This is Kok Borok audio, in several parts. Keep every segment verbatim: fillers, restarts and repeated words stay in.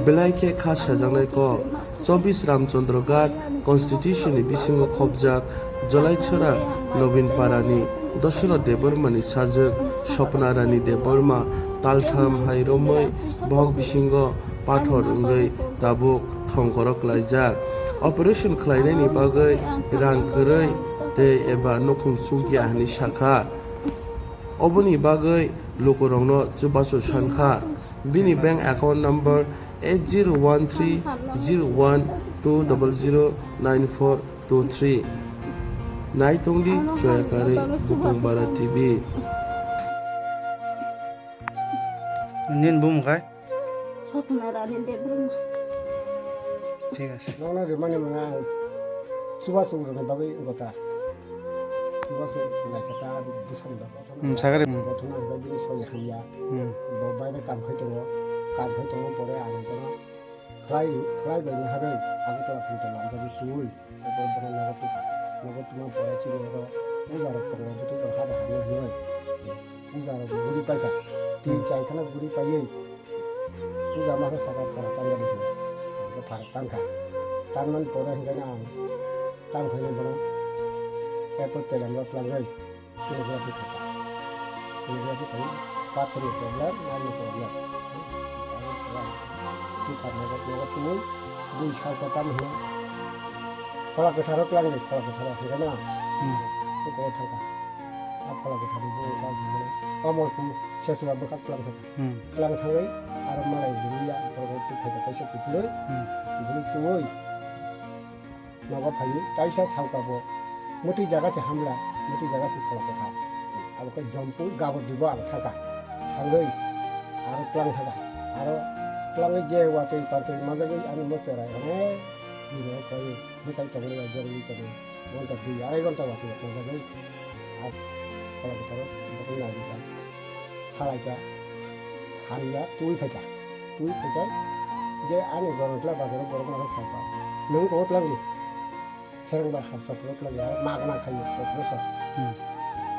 Belai khe kha sajaknai kok, chobbish Ramchandra Ghat constitution ni bisingo khobjak Jolaisora Nobin Para ni Dasarath Debbarma ni sajwk Swapna Rani Debbarma taltham hai romwi bohok bisingo pathor wngwi tabuk thongkhoro klaijak. Operation khlainani bagwi rang kwrwi tei eba nukhung chukya hwnwi sakha. Oboni bagwi lukurokno chubachu sankha. Bini bank account number eight zero one three zero one two double zero nine four two three. Naitongdi choyakarwi Bukungbara T V. Nini bumung khai? Swapna Rani Debbarma. Thik ase. Nokno rimani mwnga ang chubachu rwna bagwi wngkha ta. Chubachu naikha ta bwsani bagwi. Hmm, sagari. Gothona ang bagwi soi hamya. Hmm. Bo baire kam khai tongo. Kam khai tongo pore ang bono khlai, khlai bai ni hagwi Agartala phone tongo ang bagwi twi. Abo bono nogo twi, nogo twma pore chini oro puja rok tongo, bwtwi rok hada hamya hinwi. Puja rok guri paikha. Tin chai kheno guri paiwi. Puja masa saka phara tangani hinwi. Phara tangkha. Tangmani pore hinkheno ang tang khainai bono airport teleng rok twlangwi sonography khaikha. Sonography khainai pathorni problem, naini problem. Twi kha nogo, nogo twi bui salko tamo hino. Phola kwtharo twlangwi, phola kwtharo hinkheno ang. Hmm. Eko thangkha. A phola kwtharo bo ta hinkheno. Omorpur sesra bwkha twlangkha. Hmm. Twlang thangwi aro malai bwrwi ya, borok twi khaikha kaisa kiphilwi. Hmm. Kiphilwi twiwi nogo phaiwi kaisa salka bo mwtwi jaga se hamla, mwtwi jaga se phola kwthar. Abo khe Jompui Gabor Dibo ang thangkha. Thangwi aro twlang thangkha. Aro twlangwi je watwi pantwi manjagwi ani mo cherai hwnwi bini koi bwsai tongwi ya jorwi tongwi ghonta dui arai ghonta watwi manjagwi a phola kwtharo bokong nai rikha. Salaikha, hamya, twi phaikha. Twi phaikha, je ani Gorokla bazaro borok mano salkha. Nwng kogot langdi. Kherengbar hapsa kogot langdi, aro magna khayo, operation. Hmm.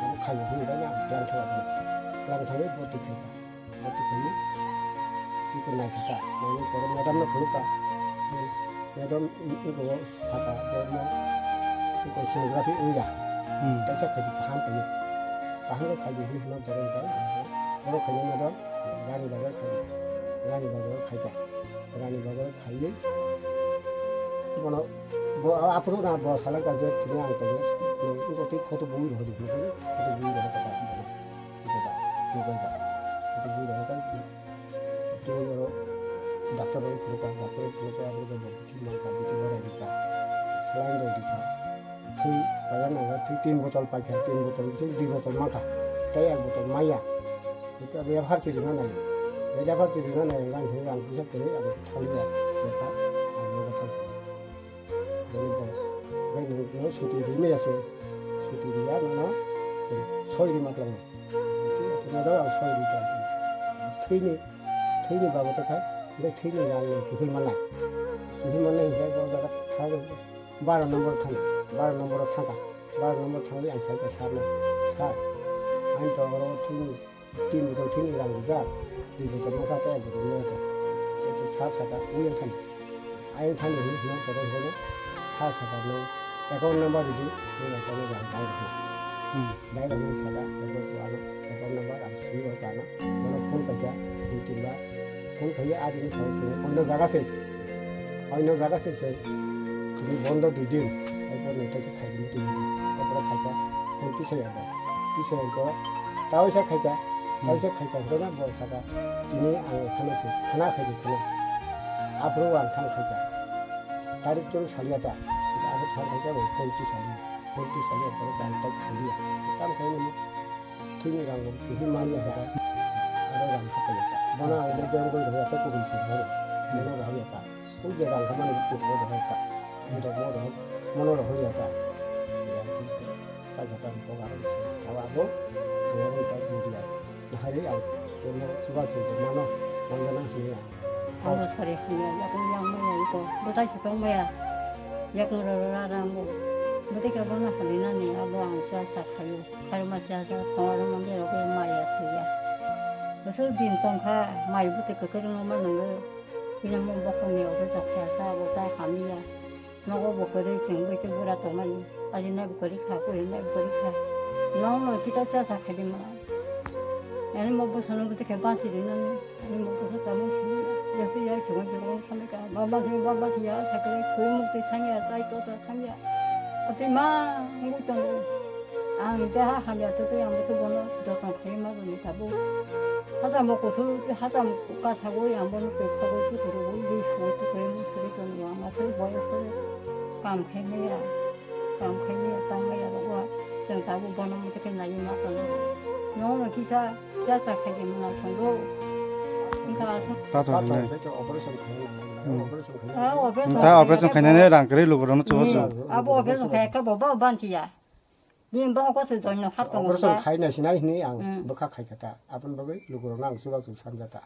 Abo khayo, hwnwi bai ang tlang thangwi, tlang thangwi boti khaikha. Boti khayo, iko naikha ta, naini pore madam no phunukha. Madam, iko saka, je mo, iko sonography wngya. Hmm. Kaisa khaidi kaham khaidi. Kaham khe khaidi hinwi hino borok bai. Borok khaidi madam, Rani Bazar khaidi. Rani Bazar khaida. Rani Bazar khaiwi bono, bo, aphuru na bo salai ka je tini ang khaidi. Iko twi photo bui rw di, photo bui rw ta. Boba, boba, boba. Ito bui rok kai. Tini oro doctor rok phuru ka, doctor rok phuru ka, abo rok bo bithi man ka, bithi borai di ka. Saline rok di ka. Twi, payan naga, twi tin botol paikha, tin botol, twi dui botol mankha. Tei ek botol maya. Ito abo yaphar chiri na nai. Yaphar chiri na nai, rang hini rang puisa kwrwi, abo thangya. Beka, ang nogo thang. Bini bo, bai nwng, nwng suti ri maya se, suti ri ya nono, se soi ri ma tlango. Thik ase, nono ang soi ri tlango. Thwini, thwini babote khai, bai thwini rang ni kuhul manai. Kuhul manai hinkhe bo jaga thang, baro nombor thang, baro nombor thangkha, baro nombor thangwi ang sai kha sir no, "Sir, ang to oro thwini." Tin botol thini rang rijak, dui botol nokha tei ek botol nokha. Tei sir saka, "Ui, ang thani." Ayang thani hwnwi hwnwi kotor hwnwi sir saka, "Nwng account number ridi, nwng account number ang dai rwkha." Hmm. Dai rwkha saka, abo ano account number ang swi rwkha ano. Bono phone khaikha, dui tin bar. Phone khaiwi adini saka sini, oino jaga se. Oino jaga se se tini bondo dui din, erpor nokthai se khaidi muti din. Erpor khaikha phone tisai abo. Tisai erpor taoisa khaikha, taoisa khaikha hwnkhe bo saka tini ang khana se, khana khaidi khana. Aphuru ang khana khaikha. Tarik chwng salia ta, abo khana khaikha bo phone tisai, phone tisai erpor bang tak khailiya. Tam khainani. Thwini rang bo kisi manya hwnkha, aro rang kha paiyakha. Bono ang bo Bengal rwya tei kubun se horo. Bono rohorya ta. O je rang kha mani bo kubun rohorya ta. Moto bo rohor, mono rohorya ta. Ya, thik khe. Paikha ta bo aro se thawa bo. Bo aro ta media. Nahari ang bono chubachu bo mano. Manjana hwnwi ang. Abo sari hwnwi yakung yang maya iko. Bwtai se tong maya. Yakung rw rw rang bo. Bwtai khe bono hwnwi nani abo ang cha cha khaio. Karma cha cha thong aro mani rok maya thwiya. Bwswk din tongkha, mai bwtwi kwkrwngno ma nwngo. Bini mung bokhokni obo chakha sa, bo ta hamya. Nogo bo kwrwi chwng bwtwi bura tongmani. Ajinai bo kwrwi kha, purinai bo kwrwi kha. Nokno kita cha ta khaidi ma. Ani mo bwsano bwtwi khe bansi di nani. Ani mo bwsa tamo sini. Jesu ya chwng chwng khamika. Baba thi, baba thi ya, sakhe thwi mukti thangya, tai to ta thangya. Ati ma, ngu tongo. Ang keha hamya twi twi ang bwswk bono joton khlai ma bini tabuk. Hachamo kuthwi, hachamo kasagwi ang bono twi sagwi kuthurwi di sugwi tukhurwi muchurwi tongo ang aswk boyos khe kam khaimaya, kam khaimaya, tangmaya rogo chwng tabuk bono muchukhe naiwi ma tongo. Nono kisa cha cha khaidi mwnai songdo. Wngkha aswk. Tato Tato hinwi. Hwnkhe operation khaina nangnai, Hmm. Operation khaina. Ah, operation Ta khaina operation khainani rang kwrwi lugurokno chubachu. Hmm. Abo operation khaikhe bo bo banchiya. Bini bokol se join no kha tongo Operation ba. Khai nai sinai hinwi ang Hmm. bwkha khai kha ta. Aboni bagwi lugurokno ang chubachu sanja ta.